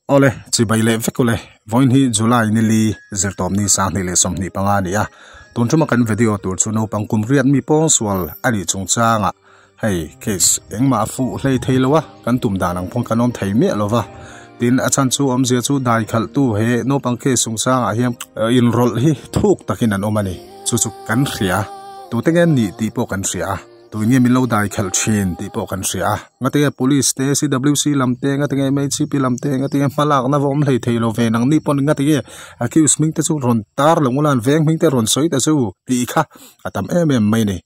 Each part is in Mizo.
Awle, chibai leh vek ule. Vawiin hi July ni li zirtawp ni 2025 a ni a. Tun thuma kan video tur chu naupang kum riat mi pawngsual a nih chungchangah hei case engmah a fuh hlei thei lo a, kan tum dan ang pawn kan awm thei miah lo va. Tin, a chhan chu awmzia chu dai khalhtu he naupang case chungchangah hian inrawlh hi thuk takin an awm a ni. Chu chu kan hria. Tute nge an nih tih pawh kan hria a. Tui nge min lo dai khelh thin tih pawh kan hria a, ngatinge police te CWC lam te ngatinge MHP lam te ngatinge hmalakna va awm hlei thei lo ve nang ni pawn ngatinge accused hming te chu rawn tar lo ngula an veng hming te rawn sawi ta chu tih kha a tam em em mai a ni.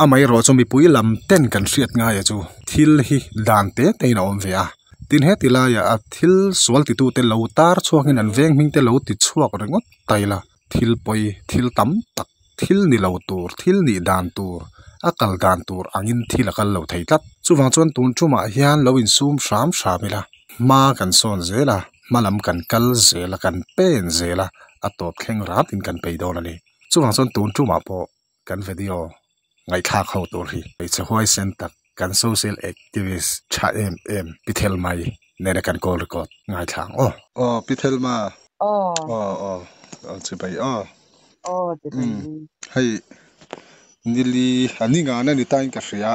Amaherawh chu mipui lam ten kan hriat ngaia chu thil hi dan te te in a awm ve a, tin heti laiah a thil sual titu te lo tar chhuakin an veng hming te lo ti chhuak ringawt ta ila. Thil pawi, thil tam tak, thil ni lo tur, thil nih dan tur, a kal dan tur angin thil a kal lo thei tlat. Chuvang chuan tun tumah hian lo insum hram hram ila, hma kan sawn zel a, hma lam kan kal zel a, kan pen zel a, a tawp thleng ratin kan pei dawn a ni. Chuvang chuan tun tumah pawh kan video ngaihthlak ho tur hi hmeichhe huaisen tak kan social activist tha em em Pi Thelmai nena kan call record ngaithla ang aw. Aw Pi Thelma. Aw. Aw aw aw chibai aw. Aw chibai. Hei nili a ni ngana ni tain ka hria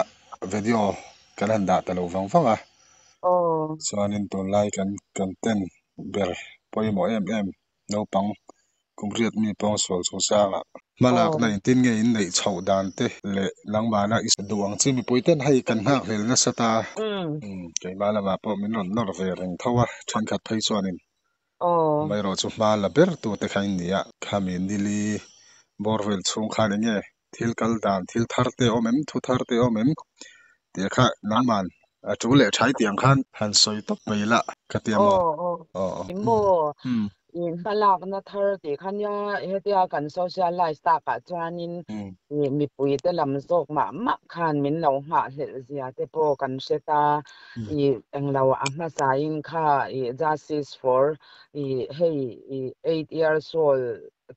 video kan han dah ta lo vang vang a. Aw. Chuanin tunlai kan content ber pawimawh em em naupang kum riat mi pawngsual chungchangah hmalakna engtin nge in neih chhoh dan te leh nangmahna i duh ang chi mipui ten hei kan nghak hlel nasa ta. Keimah lamah pawh min rawn nawr ve reng tho a, thenkhat phei chuanin amaherawh chu hma la ber tu te kha in ni a, khami nili bawr vel chhung khan eng nge thil kal dan thil thar te awm em, thu thar te awm em tih kha nangman a tul leh thai tih ang khan han sawi tawp mai la ka ti a maw? Aw aw maw i hmalakna thar tih kha nia hetia kan socialize takah chuanin i mipui te lam zawk mah mah khan min lo nghahhlelh zia te pawh kan hre ta i englo a hmasain kha i justice for i hei i 8 years old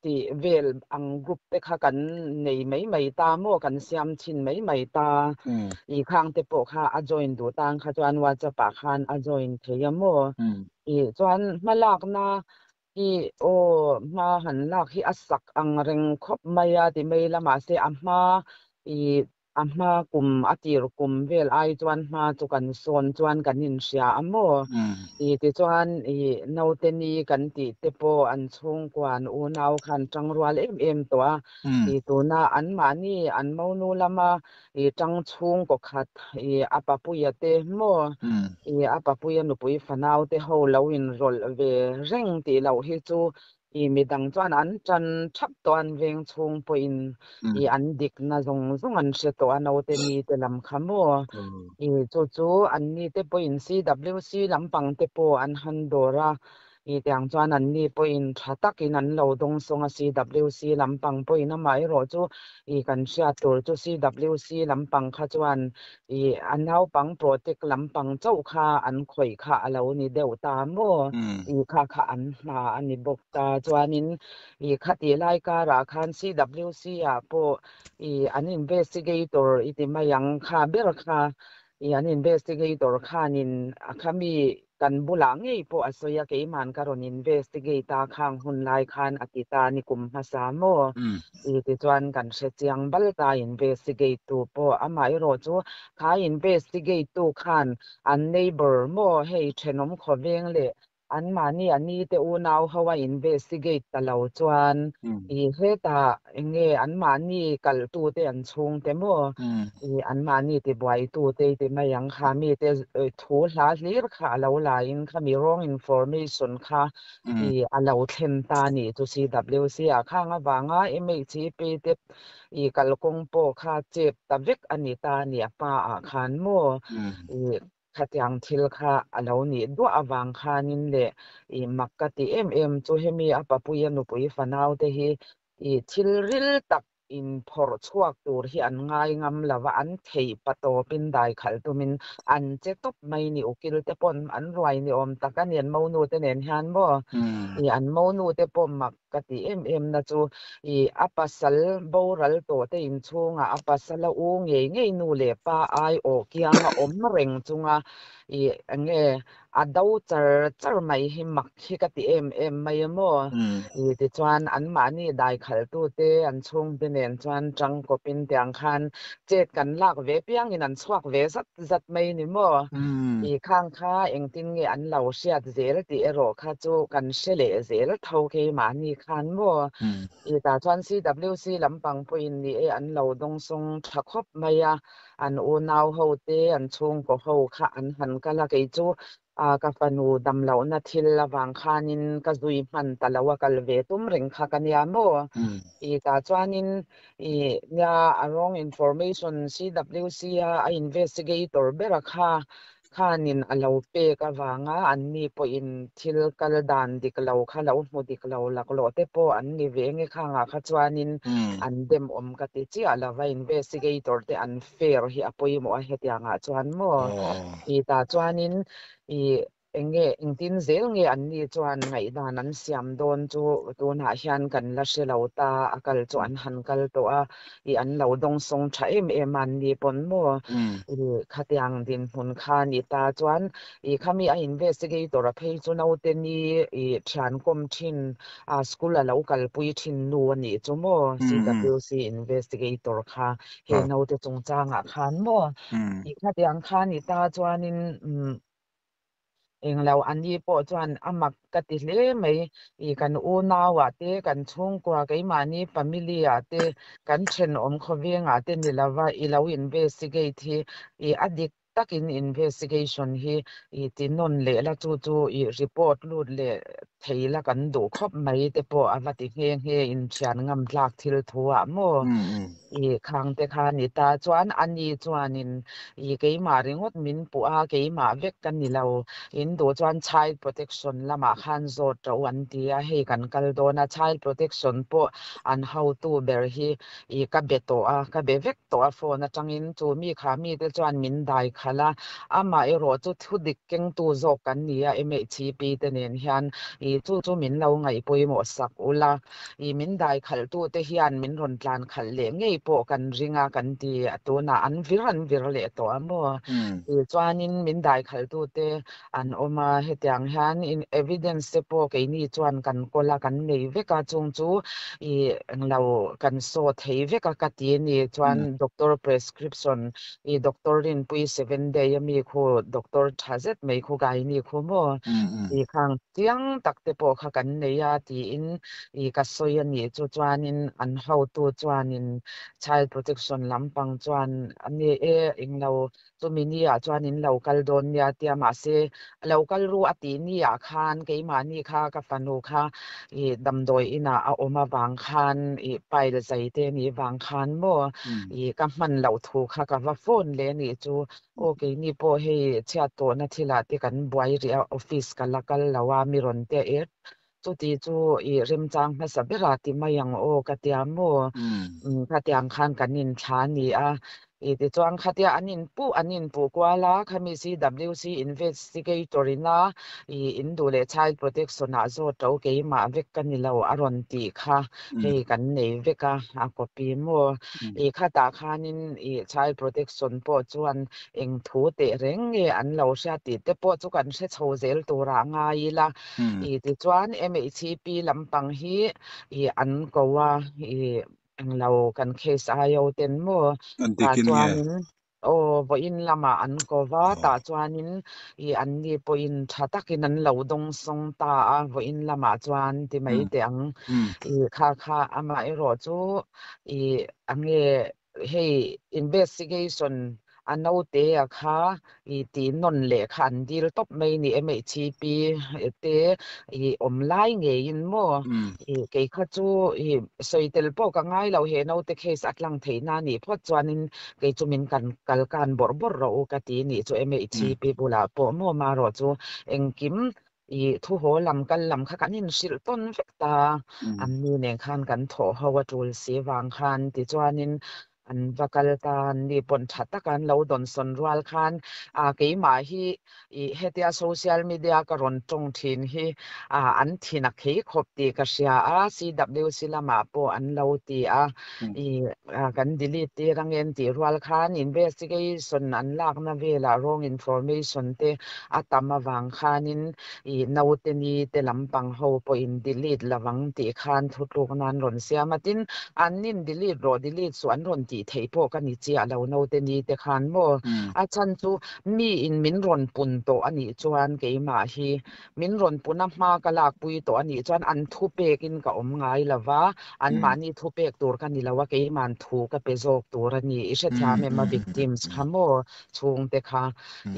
tih vel ang group te kha kan nei mai mai ta maw kan siam chhin mai mai ta i khang te pawh kha a join duh tan kha chuan WhatsApp ah khan a join thei a maw i chuan hmalakna hi aw hma han lak hi a sak ang reng khawp mai a ti mai la mahse a hma i A hma kum, a tir kum vel ai chuan hma chu kan sawn chuan kan inhria a maw? I tichuan i naute ni kan tih te pawh an chhungkua an unau khan tangrual em em tawh a. I tuna anmahni an monu lama i tang chhungkaw khat i a papuia te maw? I a papuia nupui fanau te ho lo inrawlh ve reng tih loh hi chu I midang chuan an tan thap tawh a, an veng chhung pawhin i an dikna zawng zawng an hre tawh a, naute ni te lam kha maw? I chu chu an ni te pawhin CWC lampang te pawh an han dawr a, i tiang chuan an ni pawhin tha takin an lo dawng sawng a CWC lampang pawhin amaherawh chu i kan hriat tur chu CWC lampang kha chuan I a naupang protect lampang chauh kha an khawih kha a lo ni deuh ta maw? I kha kha an hna a ni bawk ta. Chuanin i khatih lai karah khan CWC ah pawh i an investigator i ti mai ang kha ber kha i an investigator khanin a khami Kan bulah ngei pawh a sawi a, keiman ka rawn investigate a, khang hun lai khan a ti ta ni kum hmasa maw? I tichuan kan hre chiang bal ta investigate tu pawh, amaherawh chu kha investigate tu khan an neighbour maw hei thenawm khawveng leh anmahni a ni te unau ho a investigate ta lo chuan i hetah enge anmahni kalhtute an chhungte maw i anmahni tibuaitute i ti mai ang kha mite thu hla hlir kha a lo laiin khami wrong information kha i a lo thlen ta nih chu CWC ah khang avanga MHP te i kalkawng pawh kha chep ta vek a ni ta a ni a hma ah khan maw i Khatiang thil kha a lo nih duah avang khanin leh i mak ka ti em em chu hemi a papuia nupui fanau te hi i thil ril tak in phawrh chhuak tur hi an ngai ngam lo va, an theih pa tawpin dai khalh tumin an che tawp mai ni ukil te pawn an ruai ni awm tak a ni an monu te nen hian maw i an monu te pawh mak Ka tih em em na chu i a pasal boral tawh te inchhungah a pasala u ngei ngei nu leh pa ai awh kianga awm reng chunga i enge A do char char mai hi mak hi ka ti em em mai a maw? I tichuan anmahni daikhaltute an chhungte nen chuan tangkawpin tiang khan chet kan lak ve piangin an chhuak ve zat zat mai ni maw? I khang kha engtin nge an lo hriat zel tih erawh kha chu kan hre leh zel tho keimahni khan maw? I tah chuan CWC lampang pawhin ni e an lo dawngsawng tha khawp mai a. An unau ho te, an chhungkaw ho kha an han kal a, kei chu ka fanu damlohna thil avang khanin ka zui hman ta lo a, kal ve tum reng kha ka nia maw? I tah chuanin i nia a wrong information CWC a a investigator bera kha khanin a lo pek avanga anni pawhin thil kal dan dik lo kha lo hmu dik lo laklawh te pawh an ni ve nge khangah kha chuanin an demawm ka ti chiah lo va, investigator te an fair hi a pawimawh a hetiangah chuan maw i tah chuanin i Eng nge, engtin zel nge anni chuan ngaihdan an siam dawn chu tunah hian kan la hre lo ta, a kal chu an han kal tawh a, i an lo dawngsawng tha em em a anni pawn maw? I khatiang dinhmun kha ni ta chuan i khami a investigator a phei chu naute ni i thian kawm thin a school a lo kalpui thin nu a nih chu maw? CWC investigator kha he naute chungchangah khan maw? I khatiang kha ni ta chuanin umm Englo a ni pawh chuan a mak ka ti hle mai. I kan unauah te, kan chhungkua, keimahni family ah te, kan thenawm khawvengah te ni lova i lo investigate hi i a dik takin investigation hi i ti nawn leh la chu chu i report lut leh thei la kan duh khawp mai te pawh a va ti nghe nghe inthian ngam tlak thil thu ah maw? I khang te kha ni ta chuan a ni chuanin i keimah ringawt min puh a, keimah vek ka ni lo. In duh chuan child protection lamah khan zawt ṭo an ti a, hei kan kal dawn a, child protection pawh an hotu ber hi i ka be tawh a, ka be vek tawh a phone atangin chu mi kha mite chuan min dai khalh a, amah erawh chu thu dik kengtu zawk kan ni a MHCP te nen hian i chu chu min lo ngaih pawimawh sak ula. I min dai khalhtute hian min rawn tlan khalh leh ngei pawh kan ring a kan ti a, tunah an vir an vir leh tawh a maw? Ti chuanin min dai khalhtute an awm a, hetiang hian evidence te pawh keini chuan kan kawl a, kan nei vek a, chung chu i englo kan saw thei vek a ka ti a ni. Chuan doctor prescription i doctor Rinpui seven day a mi khu doctor tha zet mai khu Gaini khu maw? Ti khang Chiang tak te pawh kha kan nei a tiin i ka sawi a nih chu chuanin an hotu chuanin child protection lampang chuan a ni e englo chumi ni ah chuan in lo kal dawn nia tia mahse a lo kal ru a tih ni ah khan keimahni kha ka fanu kha i damdawi inah a awm avang khan i pile zai te nih vang khan maw i ka hman loh thu kha ka va phone leh a nih chu Aw keini pawh hei chhiat tawhna thilah te kan buai rih a, office ka la kal lo a, mi rawn te er chuti chu i remchang hmasa bera ti mai ang aw ka tia maw? Umm khatiang khan kan inthla a ni a, i tichuan khatia an inpuh an inpuh kual a, khami CWC investigator ina i in duh leh child protection ah zawt ṭo keimah vek ka ni lo a rawn tih kha hei kan nei vek a, a copy maw? I khatah khanin i child protection pawh chuan eng thu teh reng nge an lo hria tih te pawh chu kan hre chho zel turah ngai ila. I tichuan MHCP lampang hi i an ko a, i englo kan case aio ten maw tah chuanin Aw, vawiin lamah an ko va, tah chuanin i anni pawhin tha takin an lo dawngsawng ta a, vawiin lamah chuan ti mai teh ang. I kha kha amaherawh chu i a nge hei investigation a naute a kha i tih nawn leh kha an dil tawp mai ni MHCP te i awm lai ngeiin maw i kei kha chu i sawi tel pawh ka ngai lo he naute case a tlang theih na nih phawt chuanin kei chu min kan kal kan bawrh bawrh rawh u ka ti nih chu MHCP bulah pawh maw marawh chu engkim i thu haw lam kal lam kha kan inhrilh tawn vek ta an ni nen khan kan thawh ho a tul si vang khan tichuanin. An va kal ta, anni pawn tha taka an lo dawnsawn rual khan keimah hi i hetia social media ka rawn tawng thin hi an thin a khei khawp tih ka hria a, CWC lamah pawh an lo ti a, i kan delete tir angen tih rual khan investigation an lakna velah wrong information te a tam avang khanin i naute ni te lampang ho pawhin delete lovang tih khan thutlukna an rawn siam a, tin an in delete rawh delete suh an rawn tih theih pawh ka ni chiah lo naute ni te khan maw a chhan chu mi in min rawn pun tawh a nih chuan keimah hi min rawn pun a hma ka lakpui tawh a nih chuan an thu pek in ka awm ngai lova an mahni thu pek tur ka ni lo a keiman thu ka pe zawk tur a ni i hrethiam em a victims kha maw chhungte kha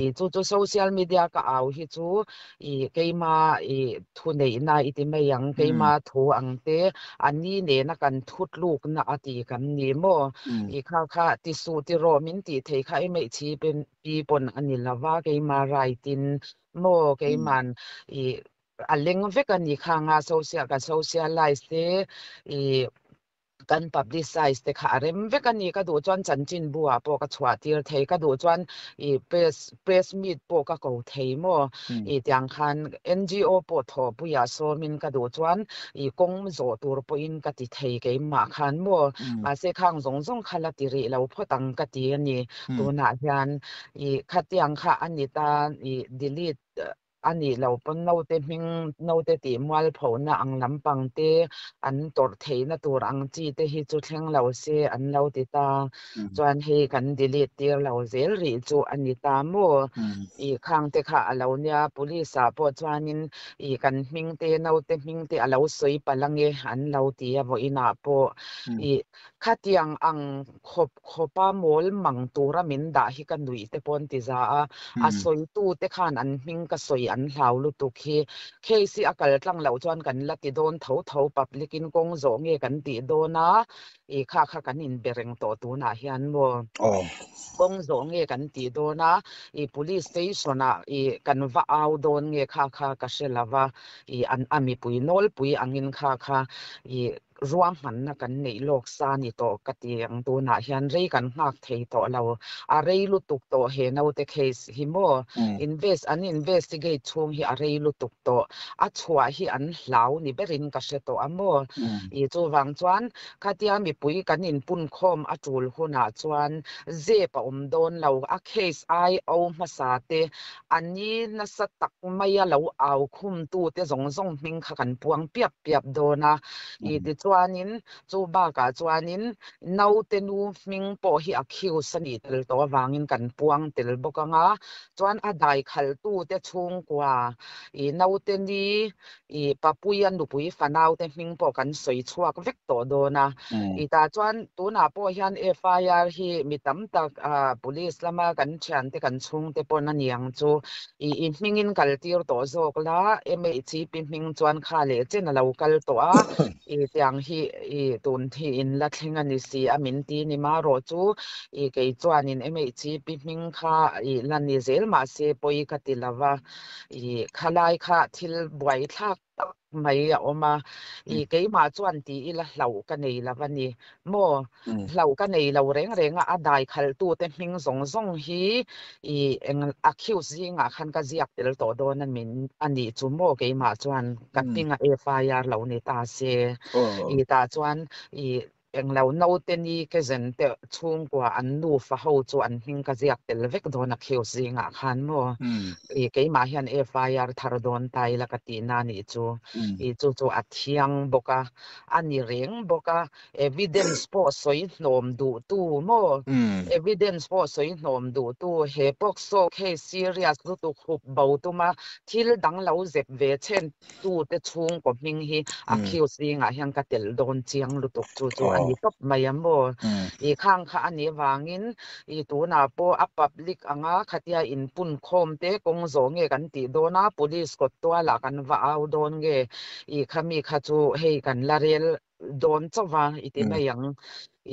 i chu chu social media ka au hi chu i keima i thu neihna i ti mai ang keima thu ang te a ni nena kan thutlukna a ti kan ni maw i kha kha ti suh ti rawh min tih theih kha i meichhi pi pawn a ni lova keima right in maw keiman i a leng vek a ni khanga social ka socialize te i kan publicize te kha a rem vek a ni. Ka duh chuan chanchinbu ah pawh ka chhuah tir thei, ka duh chuan i press press meet pawh ka ko thei maw i tiang khan NGO pawh thawhpuiah sawmin ka duh chuan i kawng zawh tur pawhin ka ti thei keimah khan maw. Mahse khang zawng zawng kha la ti rih lo phawt ang ka ti a ni. Tunah hian i khatiang kha a ni ta i delete A nih lo pawn naute hming, naute tih mualphohna ang lampang te, an tawrh theihna tur ang chi te hi chu thleng lo se an lo ti ta. Chuan hei kan delete tir lo zel rih chu a ni ta maw? I khang te kha a lo nia, police ah pawh chuanin i kan hming te, naute hming te a lo sawi palh ange an lo ti a vawiinah pawh i Khatiang ang khawp khawpa mawl mang tura min dah hi ka nuih te pawh an ti za a, a sawitu te khan an hming ka sawi an hlau lutuk hi. Case hi a kal tlang loh chuan kan la ti dawn tho tho, public in kawng zawh nge kan tih dawn a, i kha kha kan inbe reng tawh tunah hian maw. Kawng zawh nge kan tih dawn a, i police station ah i kan va au dawn nge kha kha ka hre lo va, i an a mipui nawlpui angin kha kha i Ruahmanna kan neih lawk sa ni tawh ka ti ang tunah hian rei kan nghak thei tawh lo. A rei lutuk tawh he naute case hi maw? Invest an investigate chhung hi a rei lutuk tawh. A chhuah hi an hlau ni berin ka hre tawh a maw? I chuvang chuan khatia mipui kan inpunkhawm a tul hunah chuan zep a awm dawn lo. A case IO hmasa te A ni nasa tak maia lo au khumtute zawng zawng hming kha kan puang piap piap dawn a. I tichuanin chu bakah chuanin naute nu hming pawh hi accuse a nih tel tawh avangin kan puang tel bawk ang a. Chuan a daikhaltute chhungkua i naute ni i Papuia nupui fanaute hming pawh kan sawi chhuak vek tawh dawn a. I tah chuan tunah pawh hian FIR hi mi tam tak police lama kan thiante kan chhungte pawn a niang chu i i hmingin kal tir tawh zawk la, MHP hming chuan kha leh chen a lo kal tawh a, i tiang hi i tun hi in la thleng a ni si a min ti ni marawh chu i kei chuanin MHP hming kha i la ni zel mahse pawi ka ti lo va. I khalai kha thil buaithlak tak mai a awm a, i keimah chuan ti ila hlauh ka nei lo a ni maw? Hlauh ka nei lo reng reng a, a dai khalhtute hming zawng zawng hi i eng accused zingah khan ka ziak tel tawh dawn a min a nih chu maw keimah chuan ka hminga FIR lo ni ta se. I tah chuan i Englo naute ni ke zen te chhungkua an nufa ho chu an hming ka ziak tel vek dawn a khiu zingah khan maw? I keimah hian FIR thar dawn ta ila ka tih na nih chu. I chu chu a thiang bawk a, a ni reng bawk a, evidence pawh sawi hnawm duh tu maw? Evidence pawh sawi hnawm duh tu he POCSO case serious lutuk hup bo tuma thil dang lo zep ve chhen tute chhungkaw hming hi a khiu zingah hian ka telh dawn chiang lutuk chu chu a ni tawp mai a maw. I khang kha a nih avangin i tunah pawh a public anga khatia inpun khawm te kawng zawh nge kan tih dawn a, police kawt tualah kan va au dawn nge i khami kha chu hei kan la rel. dawn chauh va i ti Mm. mai ang.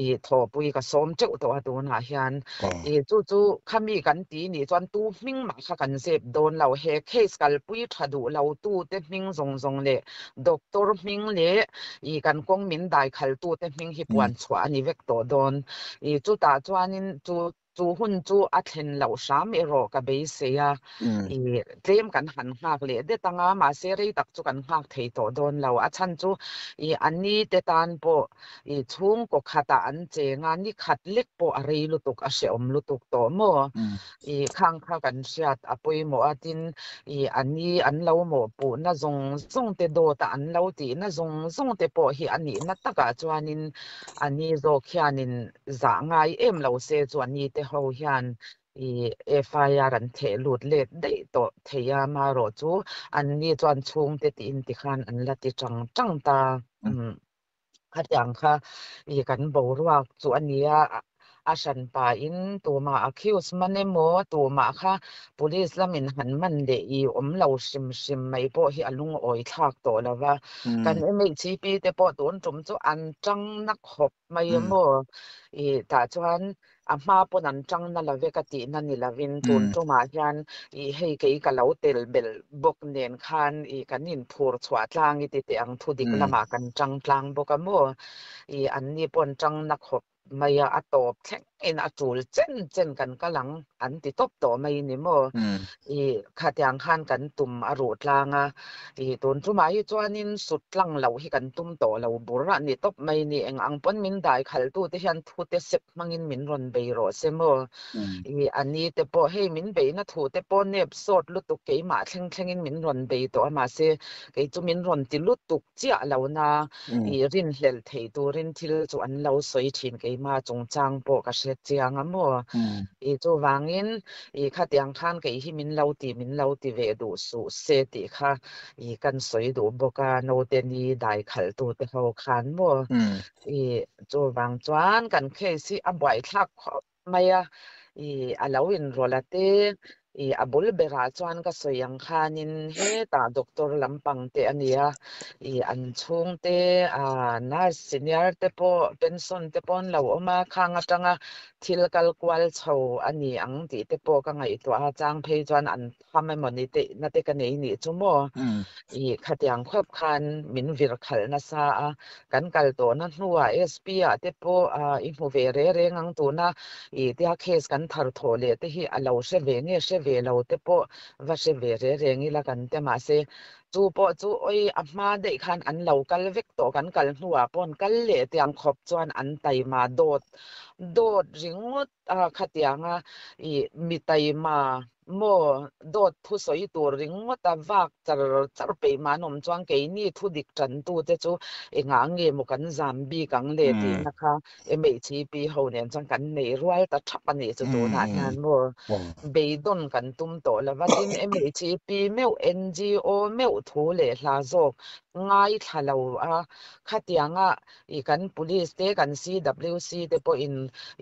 I thawhpui ka sawm teuh tawh a tunah hian. Aw. I chu chu khami kan ti nih chuan tu hming mah kha kan zep dawn lo. He case kalpui tha duh lo tu te hming zawng zawng leh doctor hming leh i kan kawng min dai khal tu te hming hi Mm. puan chhuah a ni vek tawh dawn. I chutah chuanin chu Chu hun chu a thlen loh hram erawh ka beisei a, i tlem kan han nghak leh det ang a, mahse rei tak chu kan nghak thei tawh dawn lo. A chhan chu i a ni te tan pawh i chhungkaw khatah an cheng a, ni khat lek pawh a rei lutuk, a hrehawm lutuk tawh maw? I khang kha kan hriat a pawimawh a, tin i a ni an lo mawhpuhna zawng zawng te dawta an lo tihna zawng zawng te pawh hi a nihna takah chuanin a ni zawk hianin Zah ngai em lo se chu a ni te ho hian i FIR an theh lut let daih tawh thei a, marawh chu an ni chuan chhungte tiin tikhan an la ti tang tang ta. Umm khatiang kha i kan boruak chu a nia, a hranpa in tumah accuse man emaw tumah kha police lamin han man leh i awm lo hrim hrim mai pawh hi a lungawi thlak tawh lo va. Kan MHCP te pawh tun tum chu an tang na khawp mai a maw? I tah chuan a hma pawn an tang na love ka tihna ni lovin tun tumah hian i hei kei ka lo tel belh bawk nen khan i kan inphur chhuah tlang i ti teh ang thu dik lamah kan tang tlang bawk a maw? I anni pawn tang na khawp mai a, a tawp thleng in a tul chen chen kan kal ang an ti tawp tawh mai ni maw? I khatiang khan kan tum a ruh tlang a, i tun tumah hi chuanin sut tlang loh hi kan tum tawh lo bur a ni tawp mai ni. Eng ang pawn min dai khalhtute hian thute sep hmangin min rawn bei rawh se maw? I a ni te pawh hei min beihna thu te pawh nep sawt lutuk keimah thleng thlengin min rawn bei tawh a, mahse kei chu min rawn ti lutuk chiah lo na i rinhlelh theih turin thil chu an lo sawi thin keimah chungchang pawh ka hre chiang a maw? I chuvangin I khatiang khan kei hi min lo ti, min lo ti ve duh suh se tih kha i kan sawi duh bawk a, naute ni dai khalh tu te ho khan maw? I chuvang chuan kan case hi a buaithlak khawp mai a, i a lo inrawlh a te, i a bul berah chuan ka sawi ang khanin hetah doctor lampang te a nia, i an chhungte ah nurse senior te pawh pension te pawh an lo awm a, khang atanga Thil kal kual chho a ni ang tih te pawh ka ngaihtuah a, chang phei chuan an tham emaw ni te na te ka nei nih chu maw? I khatiang khawp khan min vir khalh nasa a, kan kal tawhna hnuah SP ah te pawh i hmu ve re reng ang tuna i tia case kan thar thawh leh te hi a lo hre ve nge hre ve lo te pawh va hre ve re reng ila kan ti mahse chu pawh chu oi a hma daih khan an lo kal vek tawh kan kal hnuah pawh an kal leh tiang khawp chuan an taima dawt Dawt ringawt a khatianga i mi taima maw dawt thu sawi tur ringawt a vak char char peih mah an awm chuan keini thu dik tantute chu engah nge maw kan zam bik ang le tihna kha MHCP ho nen chuan kan nei rual ta thap a nih chu tunah hian maw beidawn kan tum tawh lo va tin MHCP meuh NGO meuh thu leh hla zawk ngaithla lo a khatianga I kan police te kan CWC te pawhin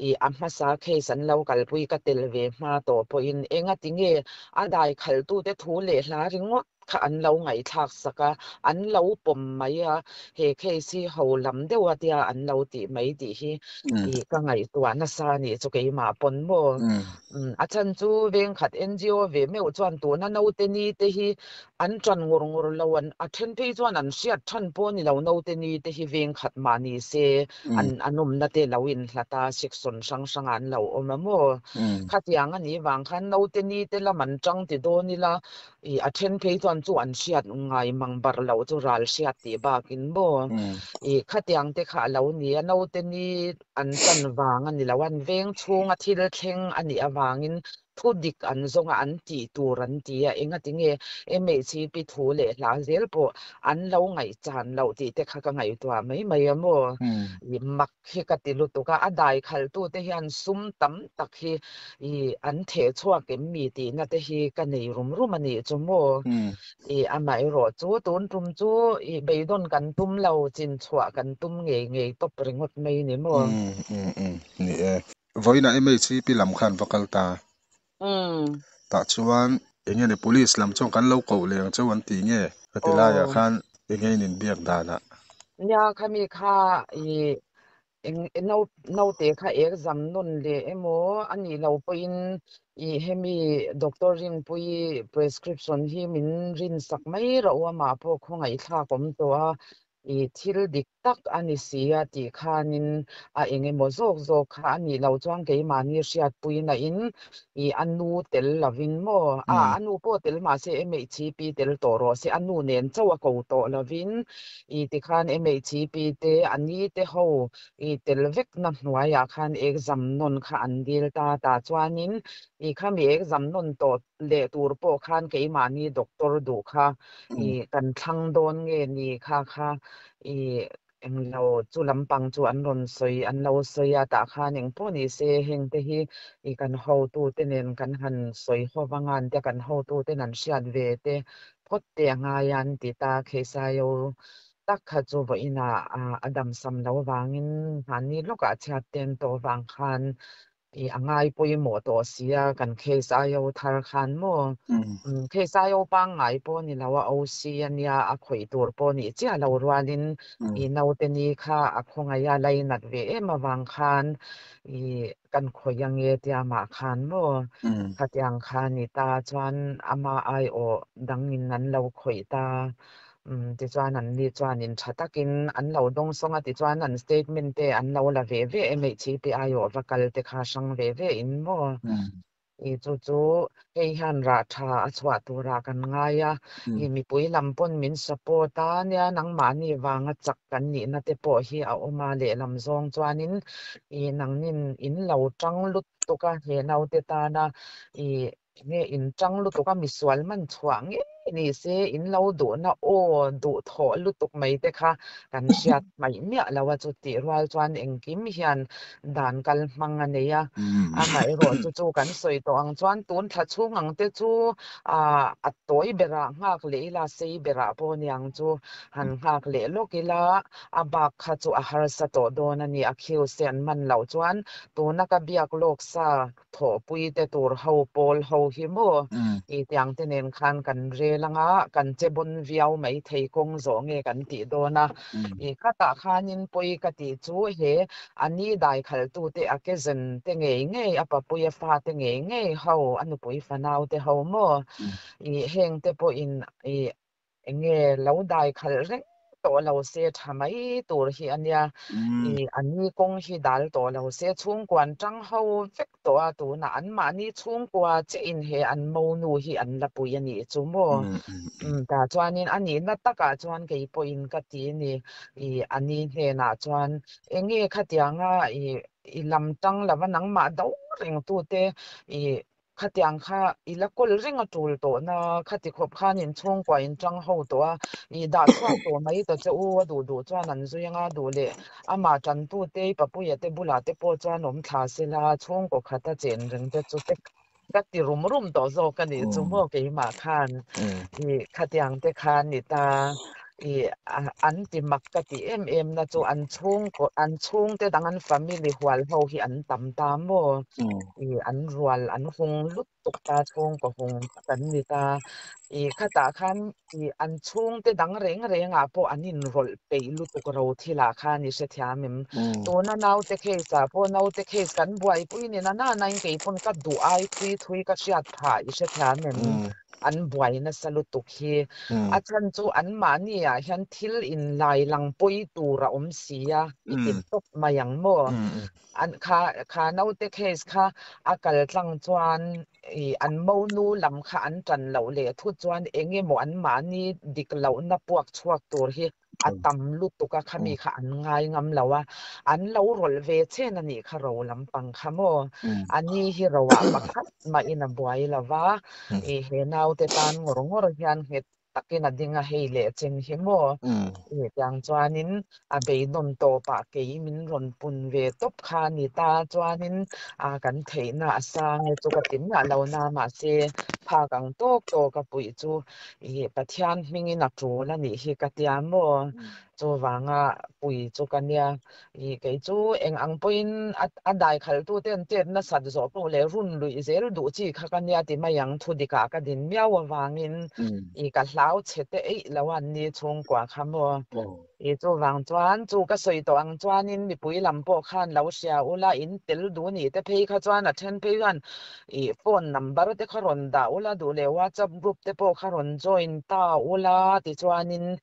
i a hmasa case an lo kalpui ka tel ve hma tawh pawhin enga tinge a dai khalhtute thu leh hla ringawt kha an lo ngaihthlak sak a, an lo pawm mai a, he case hi ho lam deuh a tia an lo tih mai tih hi i ka ngaihtuah nasa a nih chu keimah pawn maw? A chhan chu vengkhat NGO ve meuh chuan tuna naute ni te hi An ṭan ngur ngur lo an, a ṭhen phei chuan an hriat ṭhan pawh ni lo naute ni te hi veng khat mah ni se an an awmna te lo inhlat a, section hrang hrangah an lo awm a maw? Khatiang a nih vang khan naute ni te lam an ṭang ti dawn ila ih a ṭhen phei chuan chu an hriat ngai mang bar loh chu ral hriat tih bakin maw? Ih khatiang te kha a lo ni a, naute ni an ṭan vang a ni lo, an veng chhunga thil thleng a nih avangin Thu dik an zawng a, an tih tur an ti a, engati nge MHCP thu leh hla zel pawh an lo ngaihchan loh tih te kha ka ngaihtuah mai mai a maw? I mak hi ka ti lutuk a, a dai khalhtute hian sum tam tak hi i an theh chhuak em mi tihna te hi ka nei rum rum a nih chu maw? I amaherawh chu tun tum chu i beidawn kan tum lo, chin chhuah kan tum ngei ngei tawp ringawt mai ni maw? Ni e. Vawiinah MHCP lam khan va kal ta. Tah chuan eng nge ni police lam chuan kan lo koh leng cheu an ti nge? Ka ti laiah khan eng nge in inbiak danah? Nia khami kha i eng no naute kha exam nawn leh emaw a nih loh pawhin i hemi doctor rinpui prescription hi min rinsak mai rauh a mah pawh khawngaihthlak awm tawh a i thil dik tak a ni si a tih khanin a eng emaw zawk zawk kha a nih loh chuan keimahni hriatpuina in i a nu tel lovin maw a a nu pawh tel mahse MHCP tel tawh rawh se a nu nen chauh a ko tawh lovin i tikhan MHCP te a ni te ho i tel vekna hnuaiah khan exam nawn kha an dil ta tah chuanin i khami exam nawn tawh leh tur pawh khan keimahni doctor duh kha i kan thlang dawn nge ni kha kha i englo chu lampang chu an rawn sawi an lo sawi a tah khan engpawh ni se heng te hi i kan hotu te nen kan han sawi ho vang a an tia kan hotu ten an hriat ve te phawt te a ngai a an ti ta Kheisaio tak kha chu vawiinah a damsam lo vangin mahni lawkah chhiat ten tawh vang khan I a ngai pawimawh tawh sia kan case IO thar khan maw? Case IO pangngai pawh ni lo a OC a nia a khawih tur pawh nih chiah lo rualin i naute ni kha a khawngaih a lainat ve em avang khan i kan khawih ange tia mah khan maw? Khatiang kha ni ta chuan ama aiawh dangin an lo khawih ta. Umm tichuan an ni chuanin tha takin an lo dawng sawng a tichuan an statement te an lo la ve ve em hei chhi pi aiawh va kal te kha hrang ve ve in maw? I chu chu hei hian rah tha a chhuah turah kan ngai a, i mipui lam pawn min support a nia nangmahni vanga chak kan nihna te pawh hi a awm a lehlam zawng chuanin i nangnin in lo tang lutuk a he naute tana i Nge in tang lutuk a misual man chhuah ngei ni se in lo duhna aw duh thawh lutuk mai te kha kan hriat hmaih miah lo a chutih rual chuan engkim hian dan kal hmang a nei a amaherawh chu chu kan sawi tawh ang chuan tun thla chhung ang te chu ah a tawi berah nghak leh ila sei berah pawh niang chu han nghak leh lawk ila a bak kha chu a harsa tawh dawn a ni a khiu se an man loh chuan tuna ka biak lawk sa thawhpui te tur ho pawl ho hi maw i tiang te nen khan kan rel anga kan che bawn viau mai thei kawng zawh nge kan tih dawn a i khatah khanin pawi ka tih chu he a ni dai khaltu te a ke zen te ngei ngei a papui a fa te ngei ngei ho a nupui fanau te ho maw i heng te pawhin i Enge lo dai khalh reng tawh lo se tha mai tur hi a nia. I an ni kawng hi dal tawh lo se chhungkua an tang ho vek tawh a, tunah an mahni chhungkua che in he an monu hi an la pui a nih chu maw? Tah chuanin a nihna takah chuan kei pawhin ka ti a ni. I a ni hnenah chuan enge khatianga i i lam tang lova nangmah do reng tute i Khatiang kha i la kawl reng a tul tawh na, khati khawp khan in chhungkua in tang ho tawh a, i dah chhuak tawh mai ta che u, a duh duh chuan an zui anga duh leh amah tantu te i papuia te bulah te pawh chuan awm thla sela, chhungkaw khata chen reng te chu te ka ti rum rum tawh zawk a nih chu maw keimah khan i khatiang te khan ni ta i an ti mak ka ti em em na chu an chhungkaw an chhungte dang an family hual ho hi an tam ta maw. I an rual an hung lutuk ta chhungkaw hung tak an ni ta. I khatah khan i an chhungte dang reng rengah pawh an inrawlh peih lutuk ro thilah khan i hrethiam em? Tuna naute case ah pawh naute case kan buaipui ni na nana in kei pawn ka duh ai thui thui ka hriat phah i hrethiam em? An buai nasa lutuk hi. A chhan chu anmahni ah hian thil inlai lang pawi tur a awm si a, i ti tawp mai ang maw? An kha kha naute case kha a kal tlang chuan i an monu lam kha an tan loh leh thut chuan eng emaw an mahni dik lohna puak chhuak tur hi a tam lutuk a khami kha an ngai ngam lo a, an lo rawlh ve chen a nih kha ro lampang kha maw? A ni hi ro ah pakhat mahin a buai lo va, i he naute tan ngawr ngawr hian nghet takin a ding a hei leh chen hi maw? I tiang chuanin a beidawn tawpah kei min rawn pun ve tawp kha a ni ta chuanin a kan theihna a sang e chu ka ti miah lo na mahse phak ang tawk tawk a puih chu i Pathian hmingin a tul a nih hi ka tia maw? Chuvanga pui chu ka nia. I kei chu eng ang pawhin a a dai khaltu te an chet nasat zawh pawh leh run luih zel duh chi kha ka nia ti mai ang. Thu dikah ka din miau avangin i ka hlau chhe te eih lo a an ni chhungkua kha maw. I chuvang chuan chu ka sawi tawh ang chuanin mipui lam pawh khan lo hria ula in tel duh nih te phei kha chuan a then phei chuan i phone number te kha rawn dah ula duh leh WhatsApp group te pawh kha rawn join ta ula tichuanin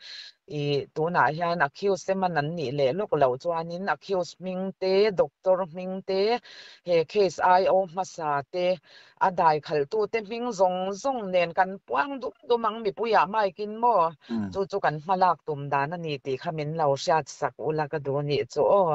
I tunah hian accused te man an nih leh lawk loh chuanin accused hming te, doctor hming te, he case IO hmasa te, a dai khalhtu te hming zawng zawng nen kan puang dum dum ang mipuiah mic-in maw? Chu chu kan hmalak tum dan a ni tih kha min lo hriat sak ula ka duh nih chu aw.